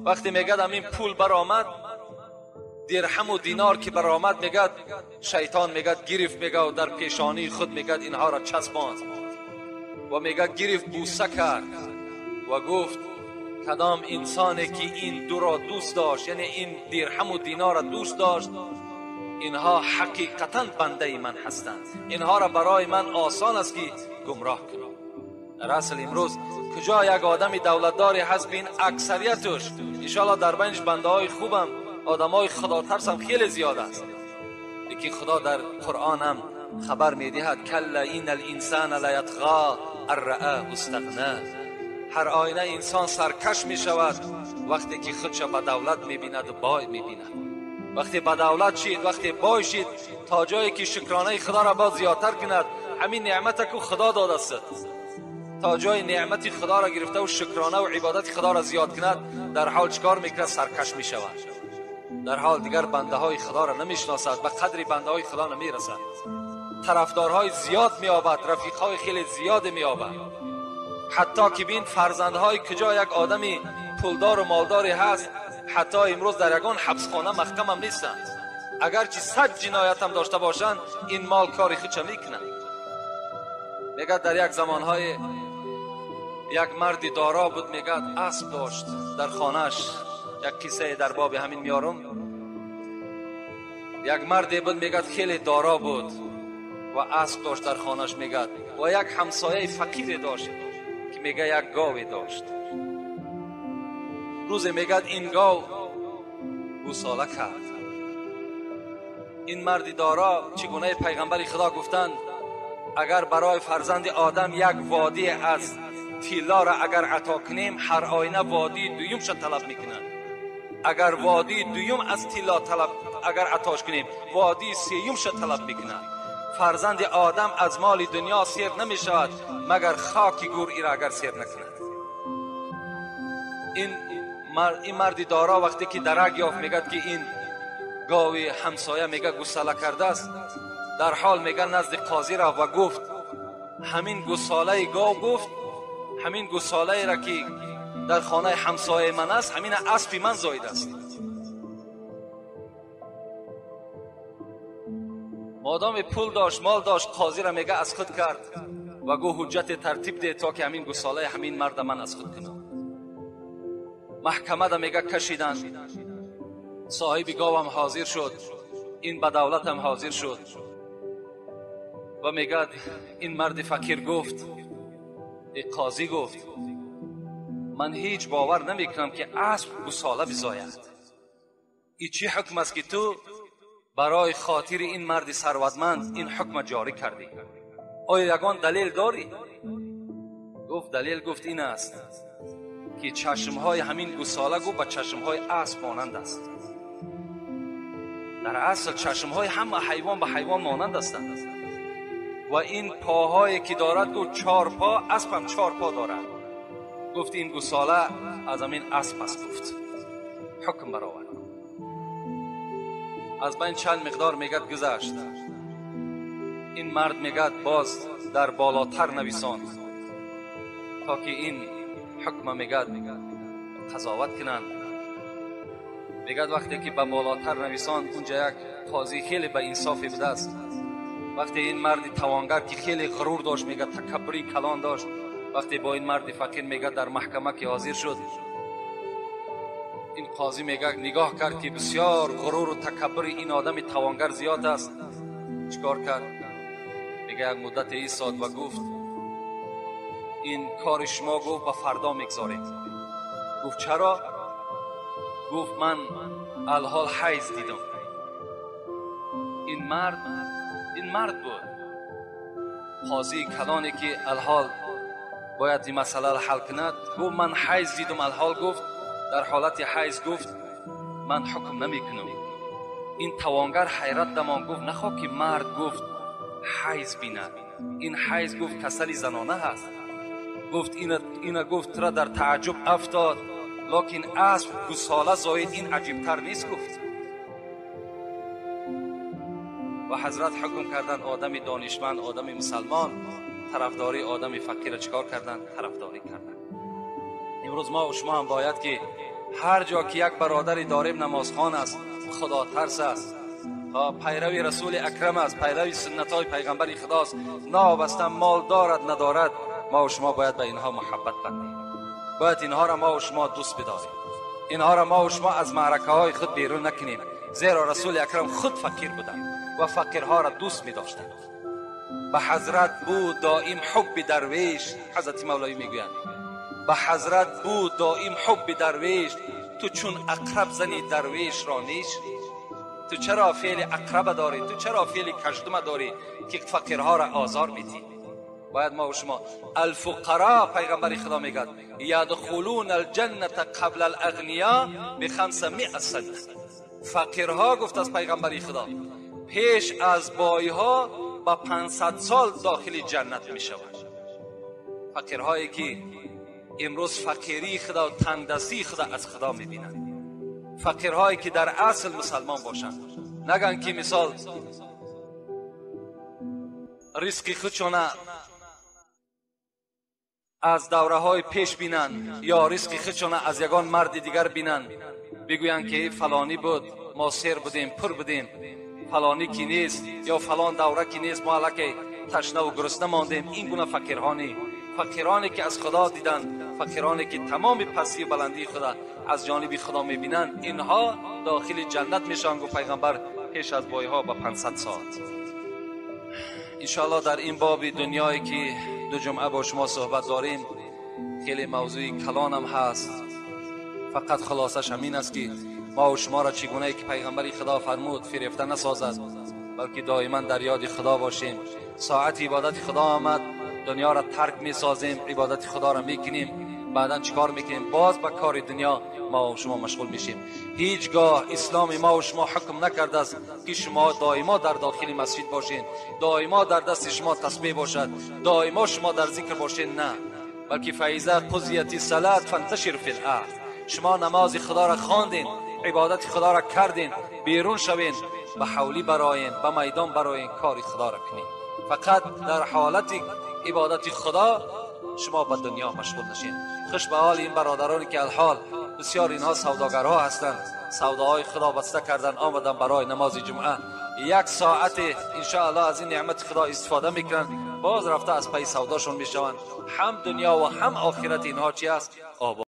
وقتی میگد همین پول برآمد، درهم و دینار که برآمد، میگد شیطان میگد گرفت، میگه و در پیشانی خود میگد اینها را چسباند و میگه گرفت بوسه کرد و گفت کدام انسانی که این دو را دوست داشت، یعنی این درهم و دینار را دوست داشت، اینها حقیقتا بنده من هستند، اینها را برای من آسان است که گمراه کنم. در اصل امروز کجا یک آدم دولتداری هست، بین اکثریتش انشاءالله در بینش بنده های خوبم، آدم های خدا ترس هم خیلی زیاد است، لیکن خدا در قرآن هم خبر میدهد کلا این الانسان لیطغی ان رآه استغنا. هر آینه انسان سرکش می شود وقتی که خودش به دولت می بیند و بای می بیند. وقتی به دولت شید، وقتی بای شید، تا جایی که شکرانه خدا را باز زیادتر کند، همین نعمت که خدا داده است، تا جای نعمت خدا را گرفته و شکرانه و عبادت خدا را زیاد کند، در حال چکار میکند؟ سرکش می شود. در حال دیگر بنده های خدا را نمیشناسد، به قدر بنده های خدا نمیرسد، طرفدارهای زیاد میابد، رفیقهای خیلی زیاد میابد، حتی که بین فرزندهای کجا یک آدمی پولدار و مالداری هست، حتی امروز در یگان حبسخانه محکم هم نیستند، اگرچه 100 جنایت هم داشته باشند، این مال کاری خودش میکنند. میگه در یک زمانهای یک مردی دارا بود، میگه اسب داشت در خانهش. یک قصه در باب همین میارم. یک مردی بود، میگه خیلی دارا بود و اسب داشت در خانهش، میگه و یک همسایه فقیر داشت که میگه یک گاوی داشت. روز میگه این گاو گوساله کرد. این مردی دارا چگونه پیغمبر خدا گفتند اگر برای فرزند آدم یک وادی از طلا را اگر عطا کنیم، هر آینه وادی دویمش طلب میکنند. اگر وادی دویم از طلا طلب اگر عطاش کنیم، وادی سیومش طلب میکنند. فرزند آدم از مال دنیا سیر نمیشود مگر خاک گور ای را اگر سیر نکند. این مردی دارا وقتی که درک یافت، میگه که این گاوی همسایه میگه گوساله کرده است، در حال میگه نزد قاضی رفت و گفت همین گوساله گاو، گفت همین گوساله را که در خانه همسایه من است، همین اسب من زاید است. مادام پول داشت، مال داشت، قاضی را میگه از خود کرد و گو حجت ترتیب ده تا که همین گوساله همین مرد من از خود کنم. محکمه دا میگه کشیدن، صاحب گاو هم حاضر شد، این به دولت هم حاضر شد و میگه این مرد فقیر گفت، این قاضی گفت من هیچ باور نمیکنم که اسب گوساله بزاید. این چی حکم است که تو برای خاطر این مرد ثروتمند این حکم جاری کردی؟ آیا یگان دلیل داری؟ گفت دلیل، گفت این است که چشمهای همین گوساله گفت به چشمهای اسب مانند است. در اصل چشمهای همه حیوان به حیوان مانند هستند و این پاهایی که دارد، گفت 4 پا، اسب هم 4 پا دارد. گفت این گوساله از همین اسب است. گفت حکم برآورد. از بین چند مقدار میگد گذشت، این مرد میگد باز در بالاتر نویساند تا که این حکم میگد قضاوت کنند. میگد وقتی که به بالاتر نویساند، اونجا یک قاضی خیلی به انصافی بوده است. وقتی این مرد توانگر که خیلی غرور داشت، میگه تکبری کلان داشت، وقتی با این مرد فقیر میگه در محکمه که حاضر شد، این قاضی میگه نگاه کرد که بسیار غرور و تکبر این آدم توانگر زیاد است. چیکار کرد؟ میگه یک مدت ایستاد و گفت این کار شما، گفت به فردا میگذارید. گفت چرا؟ گفت من الحال حیض دیدم. این مرد بود، قاضی کلانی که الحال باید این مسئله را حل کند. گفت من حیض دیدم الحال، گفت در حالت حیض، گفت من حکم نمی کنم. این توانگر حیرت دمان، گفت نخواه که مرد گفت حیض بیند، این حیض گفت کسل زنانه هست. گفت اینا گفت را در تعجب افتاد، لکن اسب گوساله زاید، این عجیبتر نیست. گفت و حضرت حکم کردن آدم دانشمند، آدم مسلمان тарафдории одами фақирро чикор карданд? Тарафдорӣ карданд. Имрӯз мо шумо ҳам бояд ки ҳар ҷо ки як бародаре дорем намозхон аст, худотарс аст, пайрави расули акрам аст, пайрави суннатҳои пайғамбари худост, новобаста мол дорад надорад, мо шумо бояд ба инҳо муҳаббат бандем. Бояд инҳоро мо шумо дӯст бидорем. Инҳоро мо шумо аз маъракаҳои худ берун накунем, зеро расули акрам худ фақир буданд ва фақирҳоро дӯст медоштанд. Ба ҳазрат буд доим ҳубби дарвеш, ҳазрати мавлавӣ мегӯянд, ба ҳазрат буд доим ҳубби дарвеш, ту чун ақраб зани дарвешро неш. Ту чаро феъли ақраба дорӣ? Ту чаро феъли каждума дорӣ ки фақирҳоро озор медиҳӣ? Бояд мо шумо алфуқаро, пайғамбари худо мегӯяд, ядхулуна алҷанната қабла алағния бихамсамиа сана. Фақирҳо, гуфт аз пайғамбари худо, пеш аз бойҳо ба 500 сол дохили ҷаннат мешаванд. Фақирҳое ки имрӯз фақирии худо ва тангдастии худо аз худо мебинанд, фақирҳое ки дар асл мусалмон бошанд, нагӯянд ки мисол ризқи худшона аз давраҳои пеш бинанд ё ризқи худшона аз ягон марди дигар бинанд, бигӯянд ки фалонӣ буд, мо сер будем, пур будем, фалонӣ ки нест ё фалон давра ки нест, мо аллакай ташнаву гурусна мондем. Ин гуна фақирҳоне, фақироне ки аз худо диданд, фақироне ки тамоми пастию баландии худо аз ҷониби худо мебинанд, инҳо дохили ҷаннат мешаванд, гуфт пайғамбар, пеш аз бойҳо ба 500 сол. иншоаллоҳ дар ин боби дунёе ки ду ҷумъа бо шумо суҳбат дорем, хеле мавзӯи калонам ҳаст. Фақат хулосаш ҳамин аст ки мо шуморо чӣ гунае ки пайғамбари худо фармуд фирефта насозад, балки доиман дар ёди худо бошем. Соати ибодати худо омад, дунёро тарк месозем, ибодати худоро мекунем, баъдан чӣ кор мекунем? Боз ба кори дунё мо шумо машғул мешем. Ҳеҷ гоҳ исломи мо шумо ҳукм накардааст ки шумо доимо дар дохили масҷид бошед, доимо дар дасти шумо тасбеҳ бошад, доимо шумо дар зикр бошед. На, балки фаиза қузияти салат фанташир фи л-арз. Шумо намози худоро хондед, ибодати худоро кардед, берун шавед, ба ҳавлӣ бароед, ба майдон бароед, кори худоро кунед. Фақат дар ҳолати ибодати худо шумо ба дунё машғул нашед. Хуш ба ҳоли ин бародароне ки алҳол бисёр инҳо савдогарҳо ҳастанд, савдаҳои худо баста кардан, омадан барои намози ҷумъа. Як соате иншоаллоҳ аз ин неъмати худо истифода мекунанд, боз рафта аз пайи савдошон мешаванд. Ҳам дунё ва ҳам охирати инҳо чи аст? Обод.